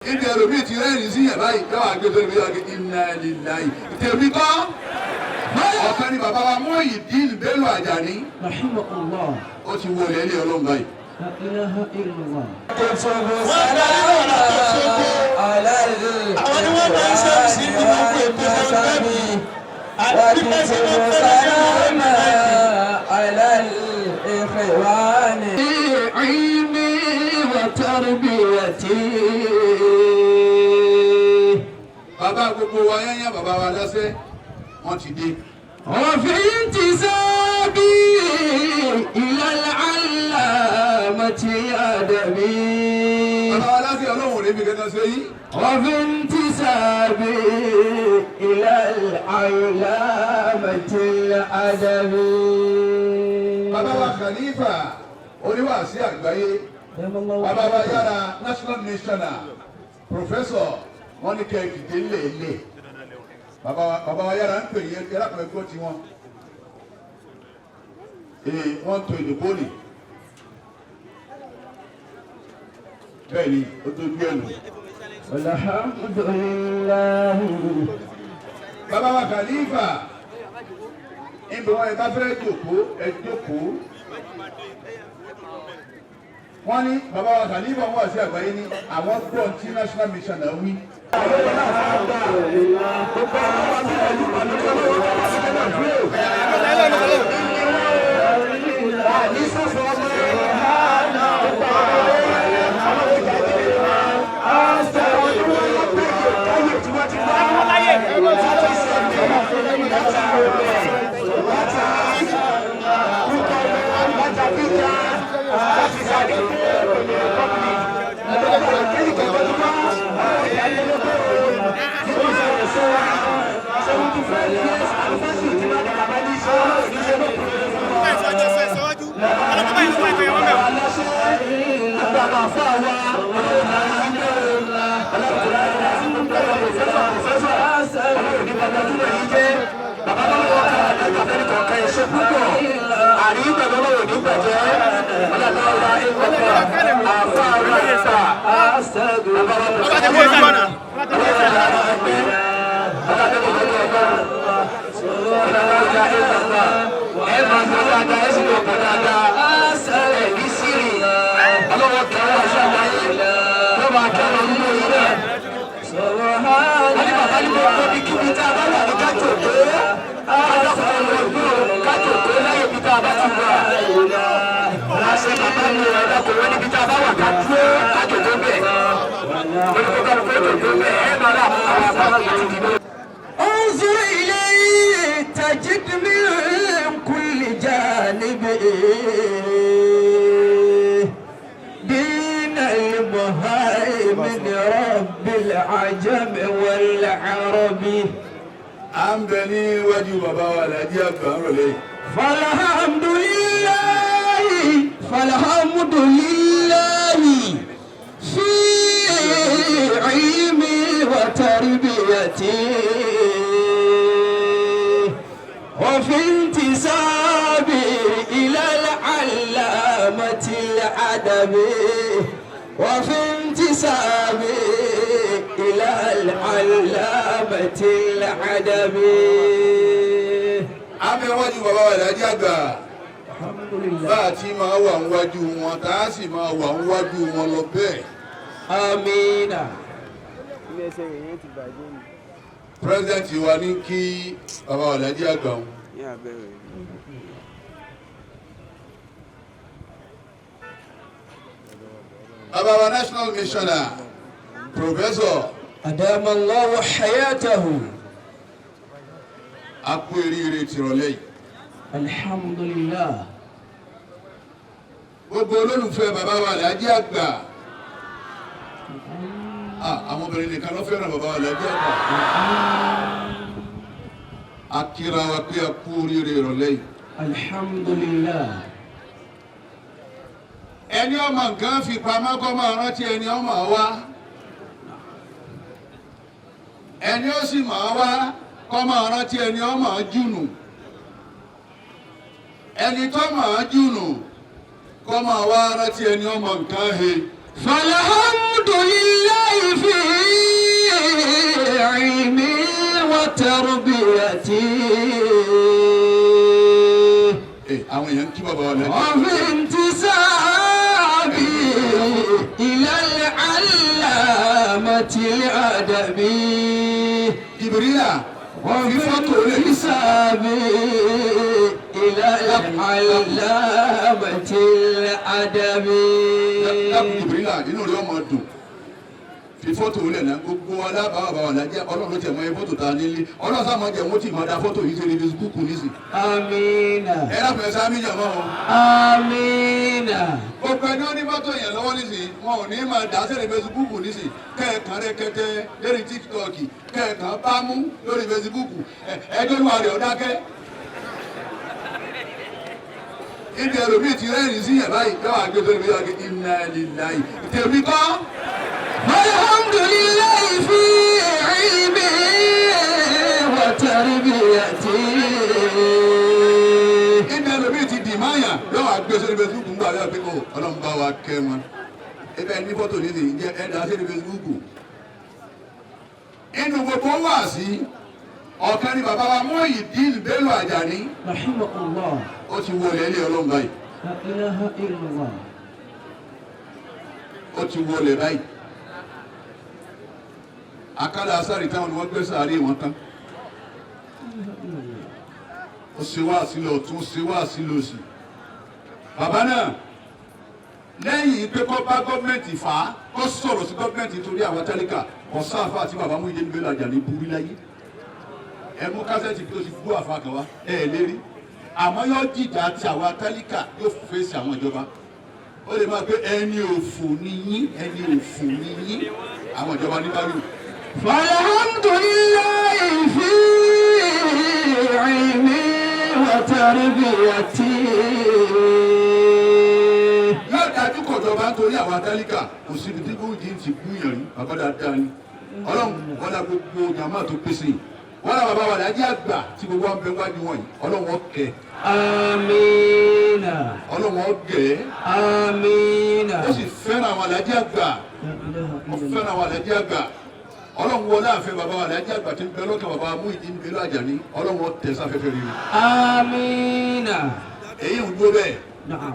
Ibi ẹlòmíì ti rẹ́rìn sí yẹn báyìí, yóò wá gbé sórí yóò wá gbé inna lillahi. Tèmi kọ́, ọ̀kan ni bàbá wa Muyideen Bello Àjàní. Rahimahullah. Ó ti wọlé ilé Ọlọ́run báyìí. La ilaha illallah. Wọ́n darí lọ́nà tó ṣogo. Àwọn ni wọ́n máa ń ṣe sí ní gbogbo ètò 75 àti bí ṣe máa ń fẹ́ràn sí wọn ní على الإخوان علمي وتربيتي. Bàbá gbogbo wa yányá, bàbá wa lọ́sẹ̀, wọ́n ti dé. وفي انتسابي إلى العلامة أدبي. Bàbá wa lọ́sẹ̀, Ọlọ́run ò ní fi kẹ́kẹ́ ṣe yín. وفي انتسابي إلى العلامة الأدبي. Bàbá wa Khalifa oníwàásí àgbáyé, bàbá wa yára national missioner professor, wọ́n ní kẹ́ ẹ dìde lẹ́ẹ̀lẹ́. Bàbá wa yára ń pè yín yára pẹ̀lú ẹgbẹ́ tiwọn. Ee, wọ́n ń to ìdìbò nì, bẹ́ẹ̀ ni ó tójú ẹ̀ nù. والحمد لله. Bàbá wa Khalifa, níbi wọn ẹ bá fẹ́ jókòó, ẹ jókòó. Wọ́n ní bàbá wa Khalifa wọn wà sí àgbáyé ní àwọn gbọ́n tí national mission náà wí. انظر إليه تجد من كل جانب دين المهيمن رب العجم والعرب. À ń bẹ níwájú bàbá wa Alhaji àgbà ń rọlẹ́ yìí. فالحمد لله، فالحمد لله في علمي وتربيتي وفي انتسابي إلى العلامة الأدب، وفي انتسابي إلى العلامة الأدب. À ń bẹ níwájú bàbá wa Alhaji àgbà. الحمد لله. Bá a ti máa wà níwájú wọn, tá a sì máa wà níwájú wọn lọ bẹ́ẹ̀. آمين. President wa ní kí bàbá wa Alhaji àgbà wọn. Bàbá wa national missioner professor, أدام الله حياته. A kú eríire tìrọ̀lẹ́ yìí. الحمد لله. Gbogbo olólùfẹ́ bàbá wa Alhaji àgbà. Ah, àwọn obìnrin nìkan ló fẹ́ràn bàbá wa Alhaji àgbà. A kíra wa pé a kú oríire ìrọ̀lẹ́ yìí. الحمد لله. Ẹni ọmọ nǹkan fi pamọ́ kọ́ máa rántí ẹni ọmọ wa, ẹni ó sì máa wá kọ́ máa rántí ẹni ọmọ jùnù, ẹni tó máa jùnù kọ́ máa wá rántí ẹni ọmọ nǹkan he. فالحمد فالحمد لله في علمي وتربيتي Ẹ àwọn èèyàn ń kí bàbá wa lẹ́yìn. وفي انتسابي إلى العلامة الأدبي Jìbìrìlà fi وفي fọ́tò lẹ̀. انتسابي إلى العلامة الأدبي Dákun Jìbìrìlà, inú rẹ̀ ọmọ dùn. Fi fọ́tò lẹ̀ náà, gbogbo alábàá bàbá wa lájẹ́. Ọlọ́run ló tẹ̀ mọ́ ẹ fọ́tò tá a nílé. Ọlọ́run sáà máa jẹ́ wọ́n tì máa da fọ́tò yìí sórí Facebook nísìn. آمين. Ẹ dákun, ẹ sáà mí jàmọ́ o. آمين. Gbogbo ẹni wọn ní fọ́tò yẹn lọ́wọ́ nísìn, wọn ò ní máa dà sórí Facebook nísìn. Kẹ́ẹ̀kan rẹ̀kẹ́tẹ́ lórí TikTok, kẹ́ẹ̀kan bá mú lórí Facebook, ẹjọ́ ló wà rẹ̀ ọ́ dákẹ́. Ibi ẹlòmíì ti rẹ́rìn sí yẹn báyìí, yóò wá gbé sórí Facebook, inna lillahi tèmi kọ́. الحمد لله في علمي وتربيتي. Ibi ẹlòmíì ti dì máyà, yóò wá gbé sórí Facebook ńgbà yóò pé ó Ọlọ́run bá wa kẹ́ wọn. Ebe ẹni fọ́tò nísìnyí jẹ́ ẹ dà sórí Facebook. Inú gbogbo wà sí ọ̀kan ni bàbá wa Muyideen Bello Àjàní. رحمه الله. Ó ti wọlé ilé Ọlọ́run báyìí. لا إله إلا الله. Ó ti wọlé báyìí. Akálà asáré táwọn ni wọ́n gbé sáré wọn tán. Ó ṣe wá sílẹ̀ ọ̀tún, ó ṣe wá sílẹ̀ òsì. Bàbá náà, lẹ́yìn pé kó bá gọ́ọ̀mẹ̀ntì fà á, kó sọ̀rọ̀ sí gọ́ọ̀mẹ̀ntì nítorí àwọn tálíkà, kò sáfà àti bàbá Muyideen Bello Àjàní burú láyé. Ẹ mú kásẹ̀tì tó ti bú àfa kan wá, ẹ ẹ lérí. Àmọ́ yóò jìjà ti àwọn tálíkà, yóò fèsì àwọn ìjọba. Ó lè máa pé ẹni òfò ni yín, ẹni òfò ni yín, àwọn ìjọba ní báyìí. فالحمد لله في علمي وتربيتي. Yóò dájú kọjọba nítorí àwọn tálíkà. Kò síbi tí Muyideen ti bú yàn rí. Bàbá dáadáa ni. Ọlọ́run wọ́n gbogbo jàmáà tó pèsè yìí, wọ́n lọ bàbá wa lájẹ́ àgbà tí gbogbo wa ń bẹ wájú wọ̀nyí. Ọlọ́run ọkẹ́. آمين. Ọlọ́run ọgẹ́. آمين. Ó sì fẹ́ràn àwọn alájẹ́ àgbà. لا إله Ó إلا الله. fẹ́ràn àwọn alájẹ́ àgbà. Ọlọ́run wọlé àfẹ́ bàbá wa alájẹ́ àgbà tí ń bẹ lọ́kàn bàbá Muyideen Bello Àjàní. Ọlọ́run ọtẹ sáfẹ́fẹ́ rere. آمين. Èyí ń dúró bẹ́ẹ̀. نعم.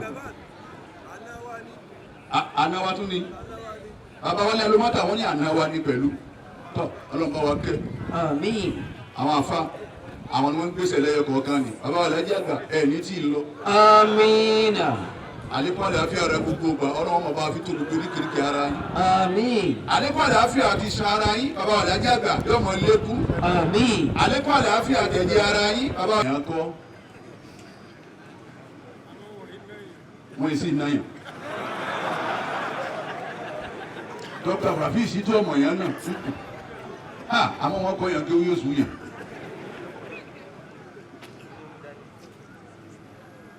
Àná wa tún ni bàbá wọlé alómọ́tà, wọn ní àná wa ní pẹ̀lú tọ́. Ọlọ́run bá wa kẹ́. آمين. Àwọn afa, àwọn ni wọ́n ń gbèsè lẹ́yọ kọ̀ọ̀kan ni. Bàbá wa alájẹ́ àgbà, ẹ̀ ní tí ì lọ. آمين. Àlékún àlàáfíà rẹ gbogbo gbà, Ọlọ́run ọba fi tó gbogbo oríkèéríkèé ara yín. آمين. Àlékún àlàáfíà àti iṣan ara yín, bàbá wa alájẹ́ àgbà, yóò mọ lékún. آمين. Àlékún àlàáfíà àtẹ̀jẹ́ ara yín, bàbá. Ìyá kọ́ wọ́n yìí sì náyàn. Dr. Rafi tó ọmọ yẹn náà ha, àmọ́ wọn kọ́ yẹn kí ó yóò sùn yẹn.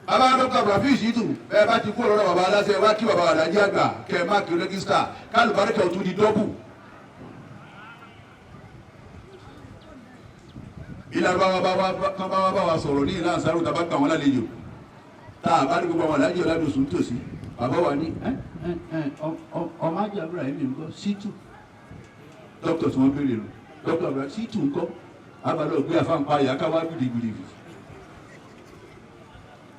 Bàbá Dr. Rafi Shitu, bẹ́ẹ̀ bá ti kú ọ̀rọ̀ bàbá aláṣẹ wá kí bàbá alájẹ àgbà kẹ́ ẹ má kí register kálùbáríkà ò tún di double. Ìlànà bá wa kan bá wa bá wa sọ̀rọ̀ ní ìlànà sáré tá a bá gbà wọ́n lálejò, tá a bá ní gbogbo àwọn alájẹ ọ̀làdùsùn tòsí, bàbá wa ní ẹ ẹ ẹ ọmọ ajé Ibrahim ńkọ́, Shitu, dókítà tí wọ́n béèrè nù, dókítà Ibrahim Shitu ńkọ́, abalọ̀ gbé àfáǹpa yà ká wá gidigidi,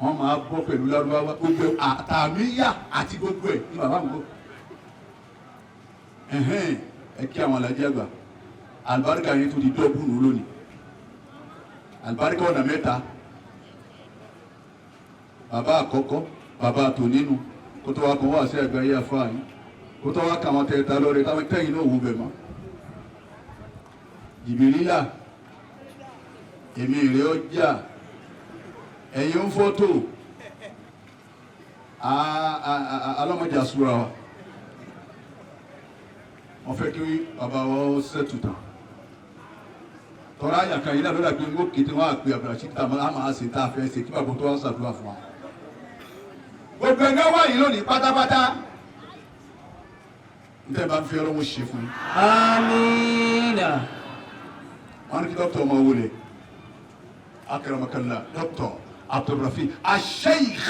wọ́n máa bọ́ pẹ̀lú lárúbáwá, gbogbo àtàmíyà àti gbogbo ẹ̀ ní bàbá mi kọ́. Ẹ̀hẹ́n, ẹ kí àwọn alájẹ àgbà, àlùbáríkà yẹn tó di double nù lónìí. Àlùbáríkà ọ̀nà mẹ́ta: bàbá àkọ́kọ́, bàbá tònínú, kó tó wá kàn wá sí àgbáyé afáà yín, kó tó wá kà wọ́n tẹ̀ ta lọ́rẹ̀ táwọn tẹ̀yìn náà wò bẹ̀ mọ́. Jìbìrìlà, èmi rẹ̀ ọjà ẹ̀yin ń fọ́tò alọ́mọdé àsúra wa. Wọ́n fẹ́ kí bàbá wa ó sẹ́tù tán tọ́ra àyàkà yìí náà lọ́dà pé ó kété wọn àpè àbúrásí tá a máa ṣe tá a fẹ́ ṣe kí bàbá tó wá ṣàdúrà fún wa. Gbogbo ẹgbẹ́ wà yìí lónìí pátápátá, níta bá ń fi ọlọ́wọ́ ṣe fún yín. آمين. Wọ́n ní kí dókítà ọmọ wọlé, akramakallah, dókítà Abdulrafi Asheikh.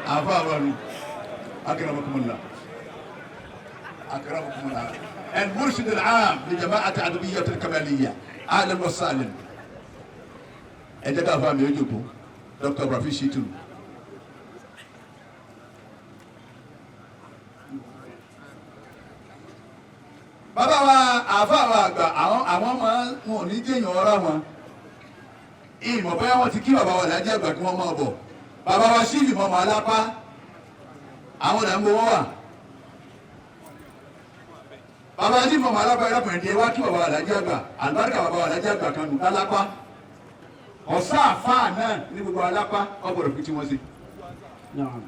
Àfa àwọn nù. Akramakumullah. Akramakumullah. المرشد العام لجماعة عدوية الكمالية، أهلا وسهلا. Ẹ jẹ́ ká fa mi ó jòkó, Dr. Rafi Shitu. Bàbá wa, àáfà wa àgbà, àwọn máa wọn ò ní jẹ́yàn ọ̀rá wọn. Ìmọ̀ bóyá wọ́n ti kí bàbá wa lájẹ́ àgbà kí wọ́n máa bọ̀. Bàbá wa sífì mọ́mọ́ alápá, àwọn ọ̀dà ń bọ̀ wọ́n wà. Bàbá sífì mọ́mọ́ alápá, ẹ̀rọ̀kùnrin díẹ̀ wá kí bàbá wa lájẹ́ àgbà. Àlùbáríkà bàbá wa lájẹ́ àgbà kan nù lálápá. Ọ̀sá àfáà náà ní gbogbo alápá ọgbọ̀dọ̀ fi tí wọ́n ṣe.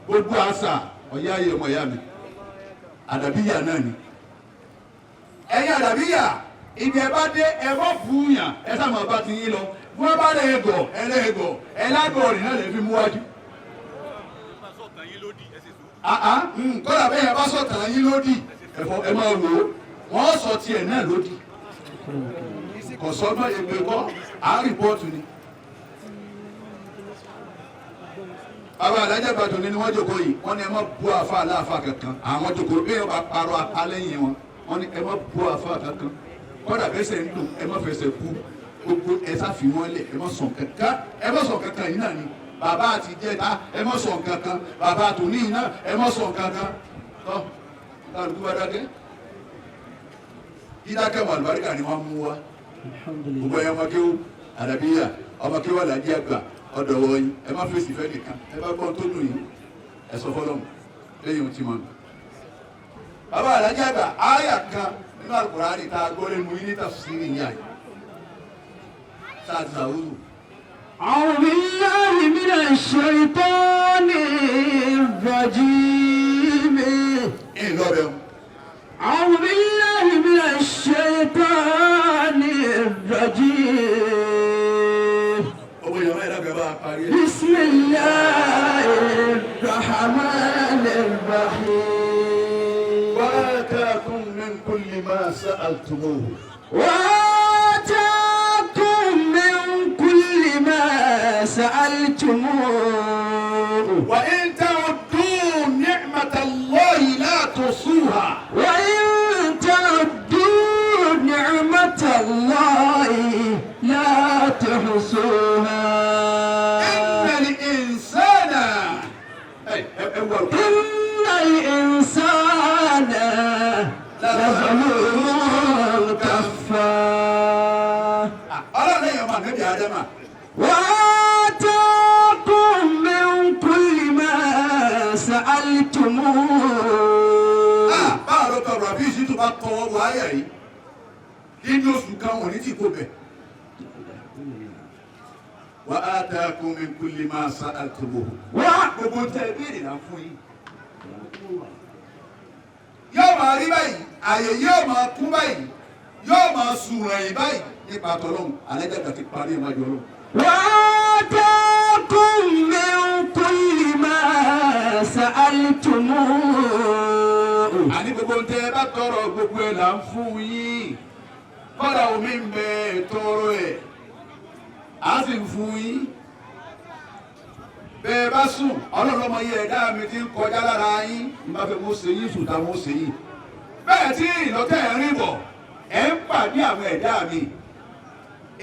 Gbogbo àṣà ọ̀yá ayé ọmọ ìyá mi. Àdàbíyà náà ni. Ẹ̀yin àdàbíyà, ibi ẹ bá dé, ẹ bọ́ fúnyàn, ẹ sáà máa bá ti yín lọ. Wọ́n bá lẹ̀ gọ̀, ẹ lẹ̀ gọ̀, ẹ lágọ̀ rìn náà lè fi mú wájú. Kọ́lá bẹ́ẹ̀ yẹn bá sọ̀tàn yín lódì, ẹ̀fọ́ ẹ máa wò ó, wọ́n sọ tiẹ̀ náà lódì. Kò sọ́gbọ́n èpè kọ́, à ń rìpọ́ọ̀tù ni. Bàbá alájà gbàdùn ni wọ́n jókòó yìí, wọ́n ní ẹ má bú àfa aláàfà kankan. Àwọn jókòó bí wọ́n bá parọ́ apá lẹ́yìn wọn, wọ́n ní ẹ má bú àfa kankan. Kọ́dà bẹ́sẹ̀ ń dùn, ẹ má fẹsẹ̀ kú. Gbogbo ẹ sáfi wọn lẹ̀, ẹ má sọ̀ kankan, ẹ má sọ̀ kankan yìí náà ni. Bàbá àti jẹta, ẹ má sọ̀ kankan. Bàbá àtòní yìí náà, ẹ má sọ̀ kankan. Tọ́ kálukú bá dákẹ́. Dídákẹ́ wọn, àlùbáríkà ni wọ́n mú wa. Gbogbo ẹ̀yàn ọmọ kéwú àdàbíyà, ọmọ kéwú àlàjì àgbà, ọ̀dọ̀ wọ̀nyí, ẹ má fèsì fẹ́ nìkan. Ẹ bá gbọ́n tó dùn yín, ẹ sọ fọlọ́mù lẹ́yìn ohun tí mo nù. Bàbá àlàjì àgbà, àyà kan nínú Àlùkùránì tá a gbọ́ lẹ́nu yín ní tafsiri ní àyè sáà ti sàwùrù. أعوذ بالله من الشيطان الرجيم. Ìlọrẹ o. أعوذ بالله من الشيطان الرجيم. Owó ìyàwó ẹ̀rọ bẹ̀rẹ̀ bá a parí ẹ̀. بسم الله الرحمن الرحيم. وآتاكم من كل ما سألتموه. وآتاكم من كل ما سألتموه. وإن تعدوا نعمة الله لا تحصوها. وإن تعدوا نعمة الله لا تحصوها. إن الإنسان ẹ wọ àlùkò. إن الإنسان لظلوم كفار. Ọlọ́run lẹ́yìn ọmọ ànábì Ádámà. وآتاكم من كل ما سألتموه. Báwo ló tọrọ àbí ìṣí tó bá tọwọ́ wọ àyà yìí nínú oṣù kan wọ̀n ní tí kò bẹ̀. وآتاكم من كل ما سألتموه. Gbogbo tẹ ẹ béèrè là ń fún yín. Yóò máa rí báyìí, àyè yóò máa kún báyìí, yóò máa sùn rẹ̀yìn báyìí nípa tọ́lọ́hún. Alẹ́jàgbà ti parí ìwájú ọlọ́run. وآتاكم من كل ما سألتموه. Àní gbogbo ń tẹ ẹ bá tọrọ, gbogbo ẹ là ń fún yín. Kọ́dà omi ń bẹ tọrọ ẹ̀, á sì ń fún yín. Bẹ́ẹ̀ bá sùn, ọlọ́run ọmọ yẹn ẹ̀dá mi ti ń kọjá lára yín, ń bá fẹ́ kó ṣe yín sùn táwọn ó ṣe yín. Bẹ́ẹ̀ tí ìlọ́tẹ̀ ń rìn bọ̀, ẹ̀ ń pàdé àwọn ẹ̀dá mi.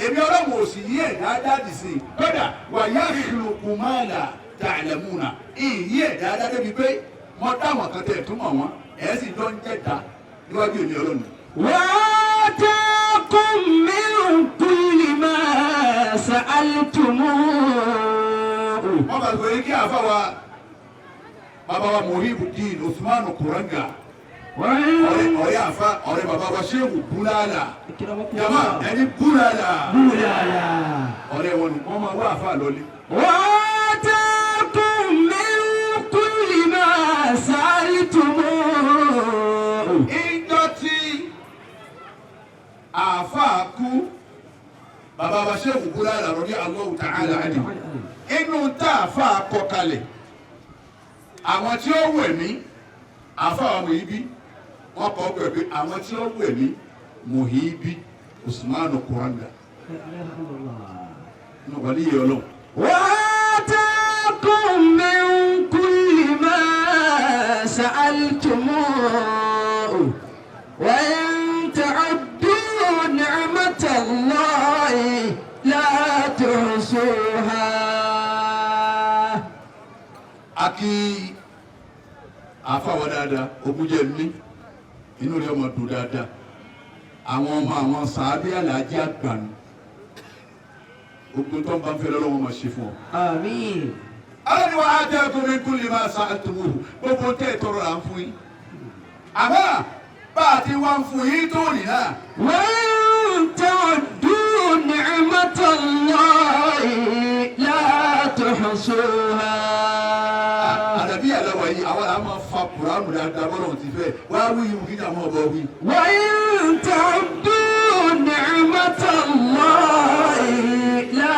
Èmi ọlọ́run ò sì yí ẹ̀dá dáàdì sí i. Kódà wàyà khluqu ma la ta'lamuna, ìyí ẹ̀dá dá débi pé mo dáwọn kan tẹ̀ túmọ̀ wọn, ẹ̀ sì jọ ń jẹ́ta níwájú èmi ọlọ́run. وآتاكم من كل ما سألتموه. Wọ́n bá gbé kí àfa wa, bàbá wa Muhibudeen Usman Kuranga, ọ̀rẹ́ àfa, ọ̀rẹ́ bàbá wa Shehu Bulala, jama ẹni Bulala, ọ̀rẹ́ wọn nù, wọ́n máa wá àfa lọ́lé. وآتاكم من كل ما سألتموه. Ìjọ tí àfa kú, bàbá wa Shehu Bulala rọ̀dí Allahu ta'ala anhu, inú tá àfa kọ kalẹ̀, àwọn tí ó wẹ̀ mí, àfa wa Muhibi, wọ́n kọ́ pẹ̀ pé àwọn tí ó wẹ̀ mí, Muhibi Usman Kuranga ní wàlíyé ọlọ́run. وآتاكم من كل A kí àfàwọ̀ dáadáa, ogun jẹ́ mí, inú rẹ̀ ọmọ dùn dáadáa. Àwọn ọmọ àwọn sàábí àlàájì àgbànú, ogun tó ń bá ń fẹ́ lọ́wọ́ máa ṣe fún ọ. Àmín. Ọlọ́ni wa ataakum min kulli ma sa'altumuhu, gbogbo tẹ́ ẹ tọrọ là ń fún yín. Àmọ́ bá a ti wá ń fún yín tó nì náà. وإن تعدوا نعمة الله لا تحصوها. Àdàbí àlọ́wọ̀ yìí, àwọn àmọ́ máa fa kuranu dáadáa bọ́lọ̀ ti fẹ́ wá wí yìí kí ni àwọn ọba wí. وإن تعدوا نعمة الله لا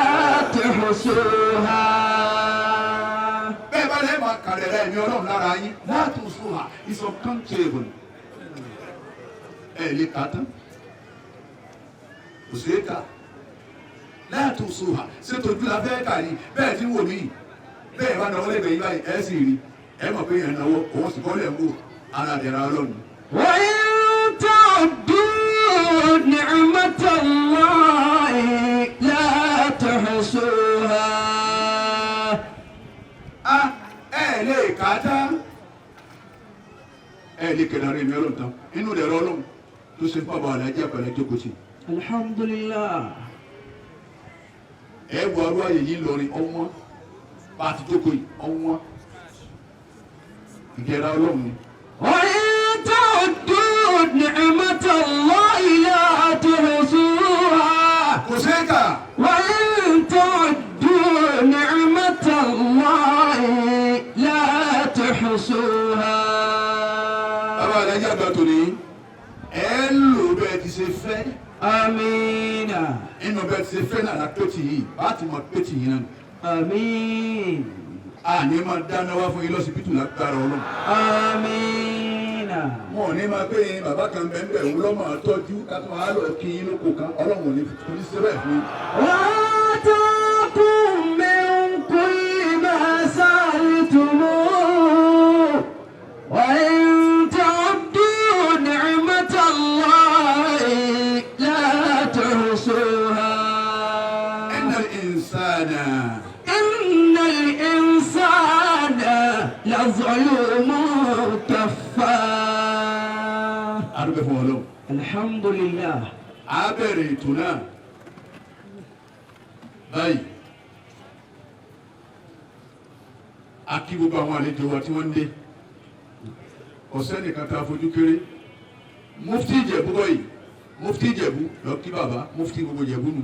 تحصوها. Bẹ́ẹ̀ bá lẹ́ẹ̀ máa kàrẹ̀ rẹ̀ ẹ̀mí ọlọ́run lára yín láti sùn hà is uncountable. Ẹ lè kà á tán, kò sí kà láti sùn hà ṣètò ojú la fẹ́ kà ní bẹ́ẹ̀ tí wò mí bẹ́ẹ̀ bá náwó lẹ́gbẹ̀ẹ́ yín báyìí, ẹ sì rí ẹ mọ̀ pé yẹn náwó òun sì kọ́ lẹ̀ ń wò ara rẹ̀ ra ọlọ́run. وإن تعدوا نعمة الله لا تحصوها. A ẹ lè kà á tán, ẹ lè kẹ̀dà rẹ̀ mi ọlọ́run tán inú rẹ̀ rọ ọlọ́run tó ṣe fún bàbá alájí àpẹẹrẹ jókòó sí. الحمد لله. Ẹ wọ arú àyè yìí lọrin ọwọ́n bá a ti jókòó yìí, ọwọ́n ìgẹ̀rẹ̀ ọlọ́run ni. وإن تعدوا نعمة الله لا تحصوها. Kò sí kà. وإن تعدوا نعمة الله لا تحصوها. Bàbá alájí àgbà tó ní ẹ lò bẹ́ẹ̀ ti ṣe fẹ́. آمين. Inú bẹ́ẹ̀ ti ṣe fẹ́ náà la pétì yìí bá a ti mọ pétì yìí náà. آمين. Àní máa dáná wá fún yín lọ́sibítù lágbára ọlọ́run. آمين. Wọn ò ní máa pé yín bàbá kan bẹ́ẹ̀ bẹ́ẹ̀ òun lọ́mọ tọ́jú ká tó máa lọ kí yín lóko kan, ọlọ́run ò ní kò ní ṣe bẹ́ẹ̀ fún yín. وآتاكم من كل ما سألتموه وإن تعدوا نعمة الله لا تحصوها. إن الإنسان إن الإنسان لظلوم كفار. Arúgbó fún ọlọ́run. الحمد لله. A bẹ̀rẹ̀ ètò náà báyìí. A kí gbogbo àwọn àlejò wa tí wọ́n ń dé, ọ̀sẹ́ nìkan tá a fojú kéré. Mufti Ìjẹ̀bú bọ́ yìí, mufti Ìjẹ̀bú lọ kí bàbá mufti gbogbo Ìjẹ̀bú nu.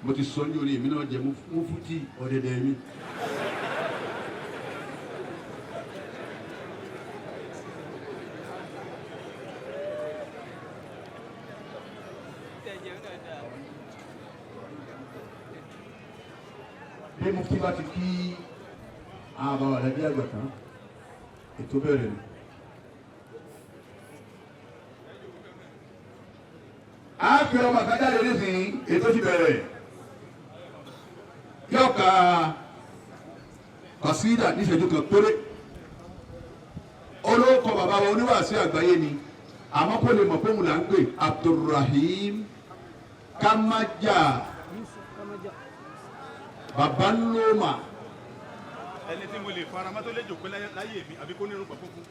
Mo ti sọ ní orí èmi náà jẹ mufti ọ̀dẹ̀dẹ̀ mi. Bí mufti bá ti kí àwọn bàbá rẹ̀ bí àgbà tán, ètò bẹ̀rẹ̀ ni. A fi ọmọ kan jáde nísìnyí, ètò ti bẹ̀rẹ̀. Yóò ka kàsídà níṣẹ́jú kan péré. Olóòkọ bàbá wa oníwàásí àgbáyé ni, àmọ́ kó lè mọ̀ pé òun là ń pè Abdulrahim Kamaja bàbá ńlọ́mà. Ẹni tí mo lè fara mọ́ tó lè jòkó láyé mi àbí kó nírun pọ̀ fúnfún.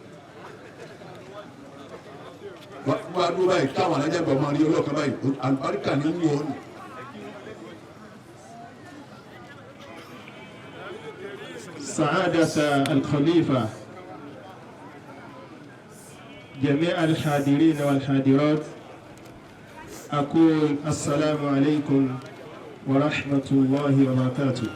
Wá dúró báyìí táwọn alájà gbà máa rí ọlọ́kan báyìí, àlùbáríkà ní wù ọ́ nù. سعادة الخليفة، جميع الحاضرين والحاضرات، أقول السلام عليكم ورحمة الله وبركاته.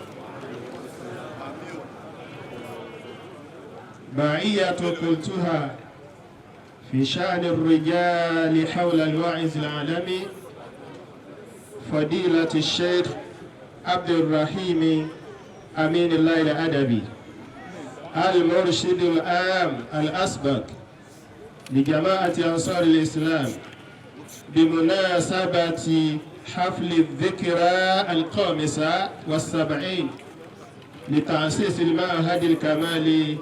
معية قلتها في شأن الرجال حول الواعظ العالمي فضيلة الشيخ عبد الرحيم أمين الله الأدبي، المرشد العام الأسبق لجماعة أنصار الإسلام، بمناسبة حفل الذكرى 75 لتأسيس المعهد الكمالي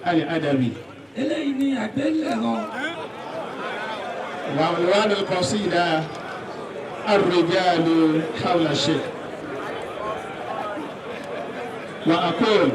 الأدبي. Eléyìí ni àgbélẹ̀rọ. وعنوان القصيدة الرجال حول الشيخ، وأقول